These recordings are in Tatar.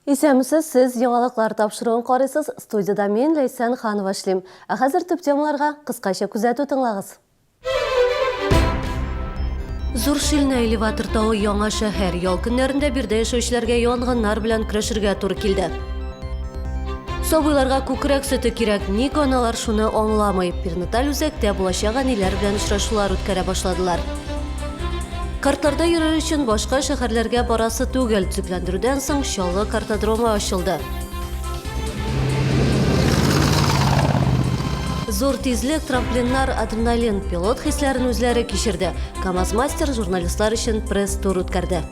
Исәнмесез, сез яңалыклар тапшыруын карыйсыз. Студиядә мин, Ләйсән Ханова эшлим. Ә хәзер төп темаларга кыскача күзәтү тыңлагыз. Зур Шилнә элеватор тавы яңа шәһәр. Ял көннәрендә биредә яшәүчеләргә янгыннар белән көрәшергә туры килде. Сабыйларга күкрәк сөте кирәк, ник аналар шуны аңламый? Перинаталь үзәктә булачак әниләр белән очрашулар үткәрә башладылар. Картларда йөрер өчен башка шәһәрләргә барасы түгел, төзекләндерүдән соң Чаллы картодромы ачылды. Зур тизлек, трамплиннар, адреналин, пилот хисләрен үзләре кичерде. КАМАЗ-мастер журналистлар өчен пресс-тур үткәрде.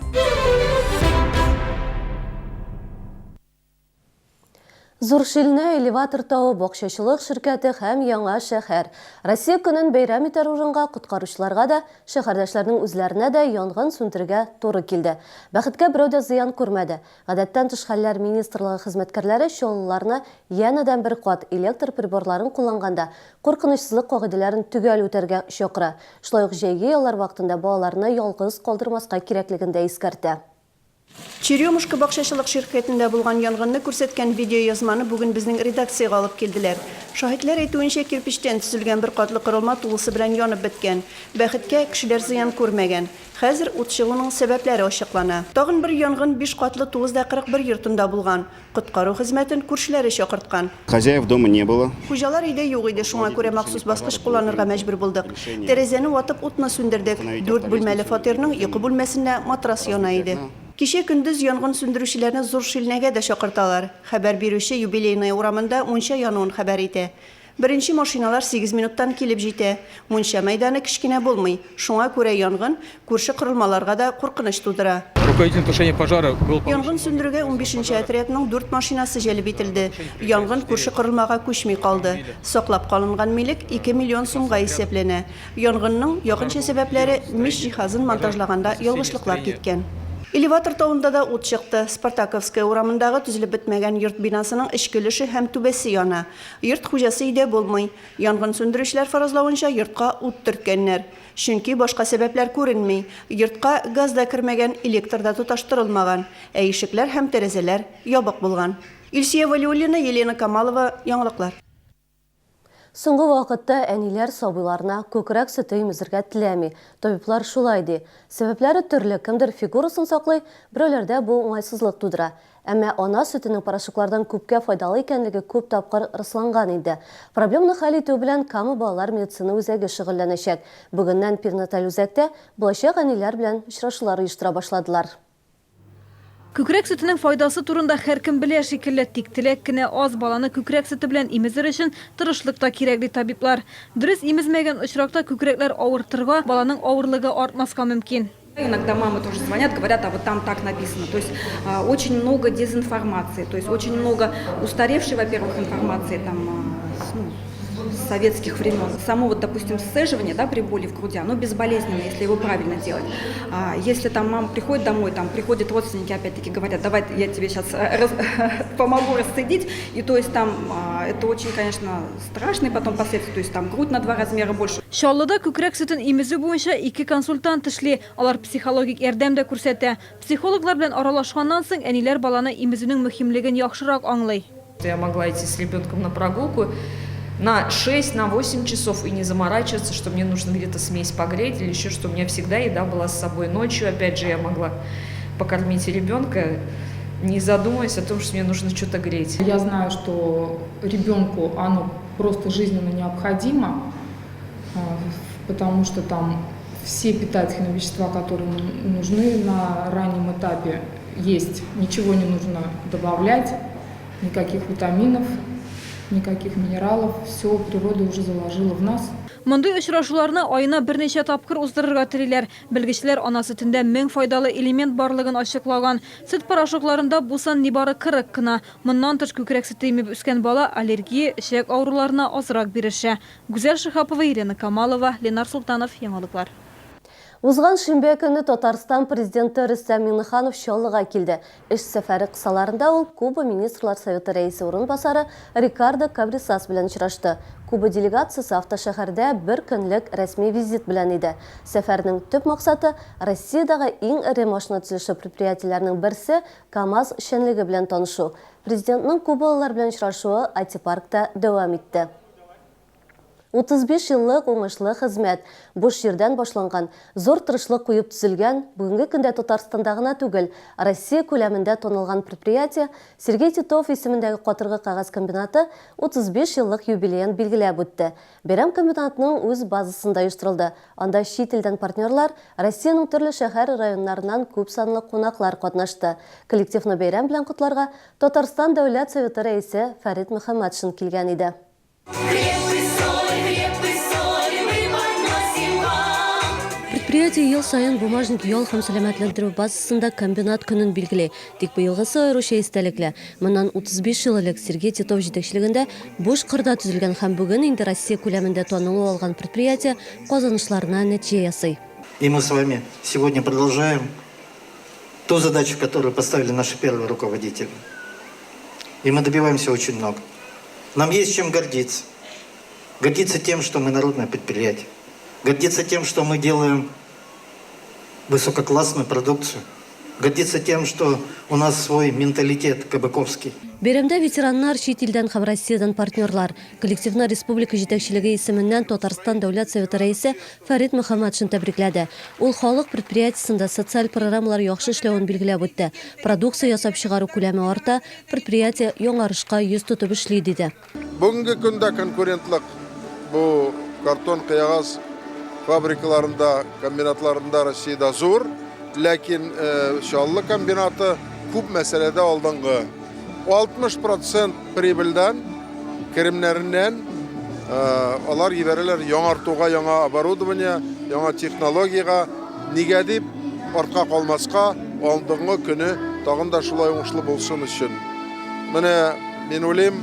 Зур Шилнә, Элеватор тавы, бакчачылык ширкәте һәм Яңа шәһәр. Россия көнен бәйрәм итәр урынга коткаручыларга да, шәһәрдәшләрнең үзләренә дә янгын сүндерергә туры килде. Бәхеткә берәү дә зыян күрмәде. Гадәттән тыш хәлләр министрлыгы хезмәткәрләре чаллыларны янәдән бер кат электр приборларын кулланганда куркынычсызлык кагыйдәләрен төгәл үтәргә чакыра. Шулай ук җәйге яллар вакытында балаларны ялгыз калдырмаска кирәклеген дә искәртә. Черемушка бакчачылык ширкәтендә булган янгынны күрсәткән видеоязманы бүген безнең редакциягә алып килделәр. Шаһитләр әйтүенчә, кирпечтән төзелгән бер катлы корылма тулысы белән янып беткән. Бәхеткә, кешеләр зыян күрмәгән. Хәзер ут чыгуның сәбәпләре ачыклана. Тагын бер янгын биш катлы 9 да 41 йортында булган. Коткару хезмәтен күршеләре чакырткан. Хозяев дома не было. Хуҗалар өйдә юк иде, шуңа күрә махсус баскыч кулланырга мәҗбүр булдык. Тәрәзәне ватып утны сүндердек. Дүрт бүлмәле фатирның йокы бүлмәсендә матрас яна иде. Кичә көндез янгын сүндерүчеләрне Зур Шилнәгә дә чакырталар. Хәбәр бирүче Юбилейная урамында мунча януын хәбәр итә. Беренче машиналар сигез минуттан килеп җитә. Мунча мәйданы кечкенә булмый, шуңа күрә янгын күрше корылмаларга да куркыныч тудыра. Руководителем тушения пожара был повышен. Янгын сүндерүгә унбишенче отрядның дүрт машинасы җәлеп ителде. Янгын күрше корылмага күчми калды. Саклап калынган милек ике миллион сумга исәпләнә. Янгынның якынча сәбәпләре, мич җиһазын монтажлаганда ялгышлыклар киткән. Элеватор тавында да ут чыкты. Спартаковская урамындагы төзелеп бетмәгән йорт бинасының эчке өлеше һәм түбәсе яна. Йорт хуҗасы өйдә булмый. Янгын сүндерүчеләр фаразлавынча, йортка ут төрткәннәр. Чөнки башка сәбәпләр күренми. Йортка газ да кермәгән, электр да тоташтырылмаган. Ә ишекләр һәм тәрәзәләр ябык булган. Илсөя Вәлиуллина, Елена Камалова, Яңалыклар. Соңгы вакытта әниләр сабыйларына күкрәк сөте имезергә теләми. Табиблар шулай ди. Сәбәпләре төрле, кемдер фигурасын саклый, берәүләрдә бу уңайсызлык тудыра. Әмма ана сөтенең порошоклардан күпкә файдалы икәнлеге күп тапкыр расланган инде. Проблеманы хәл итү белән Кама балалар медицина үзәге шөгыльләнәчәк. Бүгеннән перинаталь үзәктә булачак әниләр белән очрашулар оештыра башладылар. Күкрәк сөтенең файдасы турында һәркем белә шикелле, тик теләк кенә аз, баланы күкрәк сөте белән имезер өчен тырышлык та кирәк, ди табиблар. Дөрес имезмәгән очракта күкрәкләр авыртырга, баланың авырлыгы артмаска мөмкин. Иногда мамы тоже звонят, говорят, а вот там так написано. То есть очень много дезинформации, то есть очень много устаревшей, во-первых, информации там, ну, с советских времен. Само вот, допустим, сцеживание, да, при боли в груди, оно безболезненно, если его правильно делать. А если там мама приходит домой, там приходят родственники, опять-таки говорят, давай я тебе сейчас помогу расцедить, и то есть там это очень, конечно, страшные потом последствия, то есть там грудь на два размера больше. Чаллыда күкрәк сөтен имезү буенча ике консультант эшли. Алар психологик ярдәм дә күрсәтә. Психологлар белән аралашканнан соң, әниләр баланы имезүнең мөһимлеген яхшырак аңлый. Я могла идти с ребенком на прогулку на 6, на 8 часов и не заморачиваться, что мне нужно где-то смесь погреть или еще что. У меня всегда еда была с собой. Ночью, опять же, я могла покормить ребенка, не задумываясь о том, что мне нужно что-то греть. Я знаю, что ребенку оно просто жизненно необходимо, потому что там все питательные вещества, которые нужны на раннем этапе, есть. Ничего не нужно добавлять, никаких витаминов, никаких минералов. Все природа уже заложила в нас. Мондый очрашуларны аена берничә тапкыр уздырырга телиләр. Белгечләр ана сөтендә 1000 файдалы элемент барлыгын ачыклаган. Сөт порошокларында бу сан нибары 40 кына. Моннан тыш күкрәк сөте имеп үскән бала аллергия, эчәк авыруларына азрак бирешә. Гүзәл Шиһапова, Елена Камалова, Ленар Солтанов, Яңалыклар. Узган шимбә көнне Татарстан Президенты Рөстәм Миңнеханов Чаллыга килде. Эш сәфәре кысаларында ул Куба Министрлар Советы рәисе урынбасары Рикардо Кабрисас белән очрашты. Куба делегациясе автошәһәрдә бер көнлек рәсми визит белән иде. Сәфәрнең төп максаты, Россиядәге иң эре машина төзелеше предприятиеләренең берсе КАМАЗ эшчәнлеге белән танышу. Президентның кубалылар белән очрашуы IT-паркта дәвам итте. 35 еллык уңышлы хезмәт, буш җирдән башланган, зур тырышлык куеп төзелгән, бүгенге көндә Татарстанда гына түгел, Россия күләмендә танылган предприятие, Сергей Титов исемендәге катыргы кәгазь комбинаты 35 еллык юбилеен билгеләп үтте. Бәйрәм комбинатның үз базасында оештырылды. Анда чит илдән партнерлар, Россиянең төрле шәһәр-районнарыннан күпсанлы кунаклар катнашты. Коллективны бәйрәм белән котларга Татарстан Дәүләт Советы Рәисе Фәрит Мөхәммәтшин килгән иде. Предприятие ел саен Бумажник ял һәм сәламәтләндерү базасында комбинат көнен билгели. Тик быелгысы аеруча истәлекле. Моннан 35 ел элек Сергей Титов җитәкчелегендә буш кырда төзелгән һәм бүген инде Россия күләмендә танылу алган предприятие казанышларына нәтиҗә ясый. И мы с вами сегодня продолжаем ту задачу, которую поставили наши первые руководители. И мы добиваемся очень много. Нам есть чем гордиться. Гордиться тем, что мы народное предприятие. Гордиться тем, что мы делаем высококлассную продукцию. Гордиться тем, что у нас свой менталитет кабаковский. Бәйрәмдә ветераннар, чит илдән һәм Россиядән партнерлар, коллективны республика җитәкчелеге исеменнән Татарстан Дәүләт Советы Рәисе Фәрит Мөхәммәтшин тәбрикләде. Ул халык предприятиесендә социаль программалар яхшы эшләвен билгеләп үтте. Продукция ясап чыгару күләме арта, Предприятие яңарышка йөз тотып эшли, диде. Бүгенге көндә конкурентлык бу картон кыягаз фабрикаларында, комбинатларында Россиядә зур, ләкин Чаллы комбинаты күп мәсьәләдә алдынгы. 60 процент прибыльдән, керемнәреннән алар җибәрәләр яңартуга, яңа оборудование, яңа технологиягә. Нигә дип, артка калмаска, алдынгы көне тагын да шулай уңышлы булсын өчен. Менә, мин уйлыйм,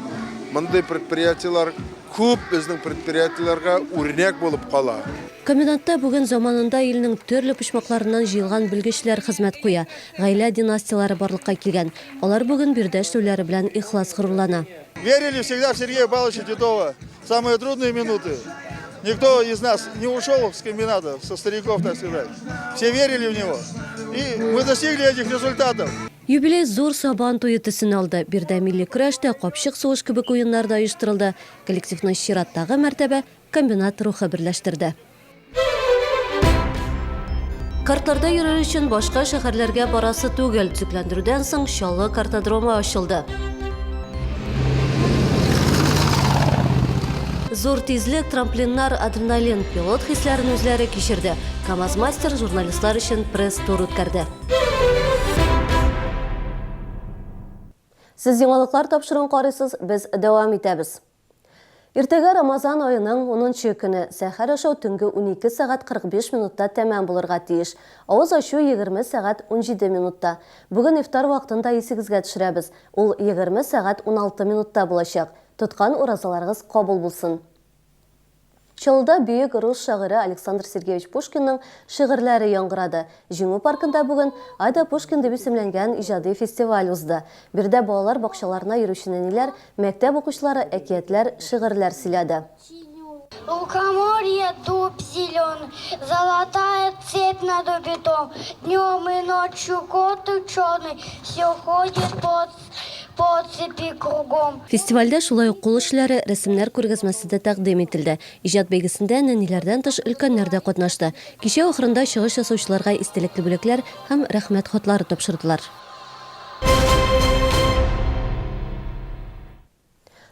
мондый предприятиеләр күп безнең предприятиеләргә үрнәк булып кала. Комбинатта бүген заманында илнең төрле почмакларыннан җыелган белгечләр хезмәт куя. Гаилә династияләре барлыкка килгән. Алар бүген биредә эшләүләре белән ихлас горурлана. Верили всегда в Сергея Павловича Титова. В самые трудные минуты. Никто из нас не ушел с комбината, со стариков, так сказать. Все верили в него. И мы достигли этих результатов. Юбилей зур Сабан туе төсен алды. Биредә милли көрәш тә, капчык сугыш кебек уеннар да оештырылды. Коллективны чираттагы мәртәбә комбинат рухы берләштерде. Картларда йөрер өчен башка шәһәрләргә барасы түгел. Төзекләндерүдән соң Чаллы картодромы ачылды. Зур тизлек, трамплиннар, адреналин, пилот хисләрен үзләре кичерде. КАМАЗ-мастер журналистлар өчен пресс-тур үткәрде. Сез яңалыклар тапшыруын карыйсыз, без дәвам итәбез. Иртәгә Рамазан аеның унынчы көне. Сәхәр ашау төнге 12 сәгать 45 минутта тәмам булырга тиеш. Авыз ачу 20 сәгать 17 минутта. Бүген ифтар вакытын да исегезгә төшерәбез. Ул 20 сәгать 16 минутта булачак. Тоткан уразаларыгыз кабул булсын. Чаллыда бөек рус шагыйре Александр Сергеевич Пушкинның шигырьләре яңгырады. Җиңү паркында бүген Айда Пушкин дип исемләнгән иҗади фестиваль узды. Биредә балалар бакчаларына йөрүче нәниләр, мәктәп укучылары әкиятләр, шигырьләр сөйләде. Лукоморье дуб зеленый, Золотая цепь над убитом, Днем и ночью кот ученый Все ходит по По цепи кругом. Фестивальдә шулай ук кул эшләре, рәсемнәр күргәзмәсе дә тәкъдим ителде. Иҗат бәйгесендә нәниләрдән тыш өлкәннәр дә катнашты. Кичә ахырында чыгыш ясаучыларга истәлекле бүләкләр һәм Рәхмәт хатлары тапшырдылар.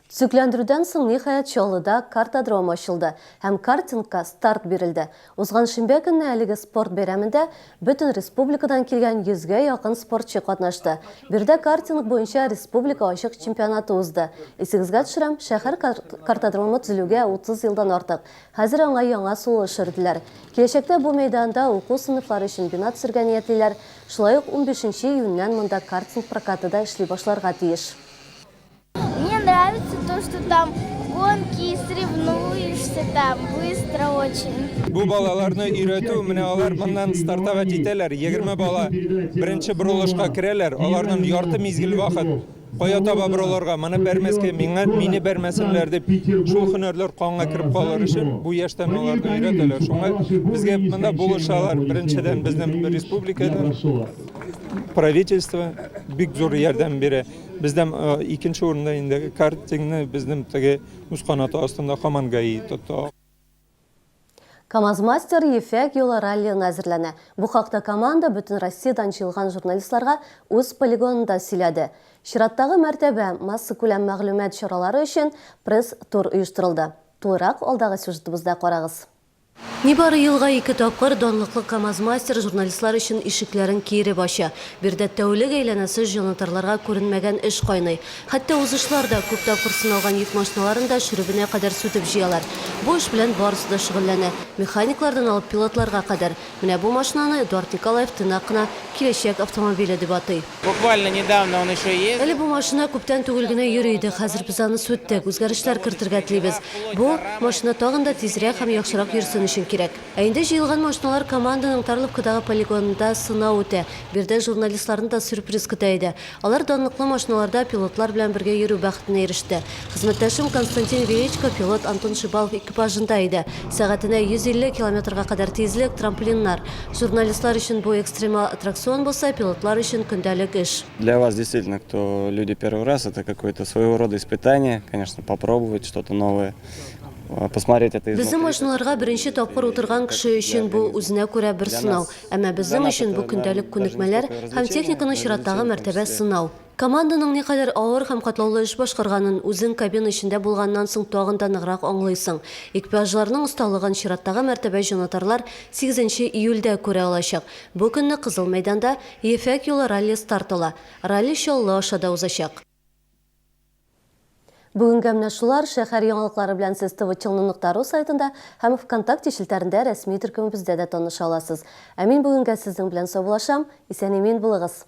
Төзекләндерүдән соң, ниһаять, Чаллыда картодром ачылды һәм картингка старт бирелде. Узган шимбә көнне әлеге спорт бәйрәмендә бөтен республикадан килгән йөзгә якын спортчы катнашты. Биредә картинг буенча республика ачык чемпионаты узды. Исегезгә төшерәм, шәһәр картодромы төзелүгә 30 елдан артык. Хәзер аңа яңа сулыш өрделәр. Киләчәктә бу мәйданда уку сыйныфлары өчен бина төзергә ниятлиләр. Шулай ук унбишенче июньнән монда картинг прокаты да эшли башларга тиеш. Мне нравится то, что там гонки, соревнуешься. Двигаешься там быстро очень. Бу балаларны өйрәтү, менә алар моннан стартовать итәләр, 20 бала беренче борылышка керәләр, аларның ярты мизгел вакыт кая таба борылырга, моны бәрмәскә, миңа мине бәрмәсеннәр дип, шул һөнәрләр канга кереп калыр өчен бу яшьтән аларны өйрәтәләр. Шуңа безгә монда булышалар. Беренчедән, безнең республикадан правительство бик зур ярдәм бирә. Бездән икенче урында инде картингны безнең теге үз канаты астында һаман ГАИ тота. КАМАЗ-Мастер Ефәк юлы раллиена әзерләнә. Бу хакта команда бөтен Россиядән җыелган журналистларга үз полигонында сөйләде. Чираттагы мәртәбә массакүләм мәгълүмат чаралары өчен пресс-тур оештырылды. Тулырак алдагы сюжетыбызда карагыз. Нибары елга ике тапкыр данлыклы КАМАЗ-Мастер журналистлар өчен ишекләрен киереп ача. Биредә тәүлек әйләнәсе җанатарларга күренмәгән эш кайный. Хәтта узышлар да, күп тапкыр сыналган йөк машиналарын да шөребенә кадәр сүтеп җыялар. Бу эш белән барысы да шөгыльләнә, механиклардан алып пилотларга кадәр. Менә бу машинаны Эдуард Николаев тыйнак кына киләчәк автомобиле дип атый. Буквально недавно он еще ездил. Әле бу машина күптән түгел генә йөри иде, хәзер без аны сүттек, үзгәрешләр кертергә телибез. Бу, машина тагын да тизрәк һәм яхшырак йөрсен өчен кирәк. Ә инде җыелган машиналар команданың Тарловкадагы полигонында сынау үтә. Биредә журналистларны да сюрприз көтә иде. Алар данлыклы машиналарда пилотлар белән бергә йөрү бәхетенә иреште. Хезмәттәшем Константин Величко пилот Антон Шибалов экипажында иде. Сәгатенә 150 километрга кадәр тизлек, трамплиннар. Журналистлар өчен бу экстремал аттракцион булса, пилотлар өчен көндәлек эш. Для вас действительно, кто люди первый раз, это какое-то своего рода испытание, конечно, попробовать что-то новое, посмотреть это изнутри. Безнең машиналарга беренче тапкыр утырган кеше өчен бу үзенә күрә бер сынау. Әмма безнең өчен бу көндәлек күнекмәләр һәм техниканы чираттагы мәртәбә сынау. Команданың никадәр авыр һәм катлаулы эш башкарганын үзең кабина эчендә булганнан соң тагын да ныграк аңлыйсың. Экипажларның осталыгын чираттагы мәртәбә җанатарлар сигезенче июльдә күрә алачак. Бу көнне Кызыл мәйданда Ефәк юлы ралли старт ала. Ралли Чаллы аша да узачак. Бүгенгә менә шулар. Шәһәр яңалыклары белән сез tvchelny.ru сайтында һәм ВКонтакте челтәрендә рәсми төркемебездә дә таныша аласыз. Ә мин бүгенгә сезнең белән саубуллашам. Исән-имин булыгыз!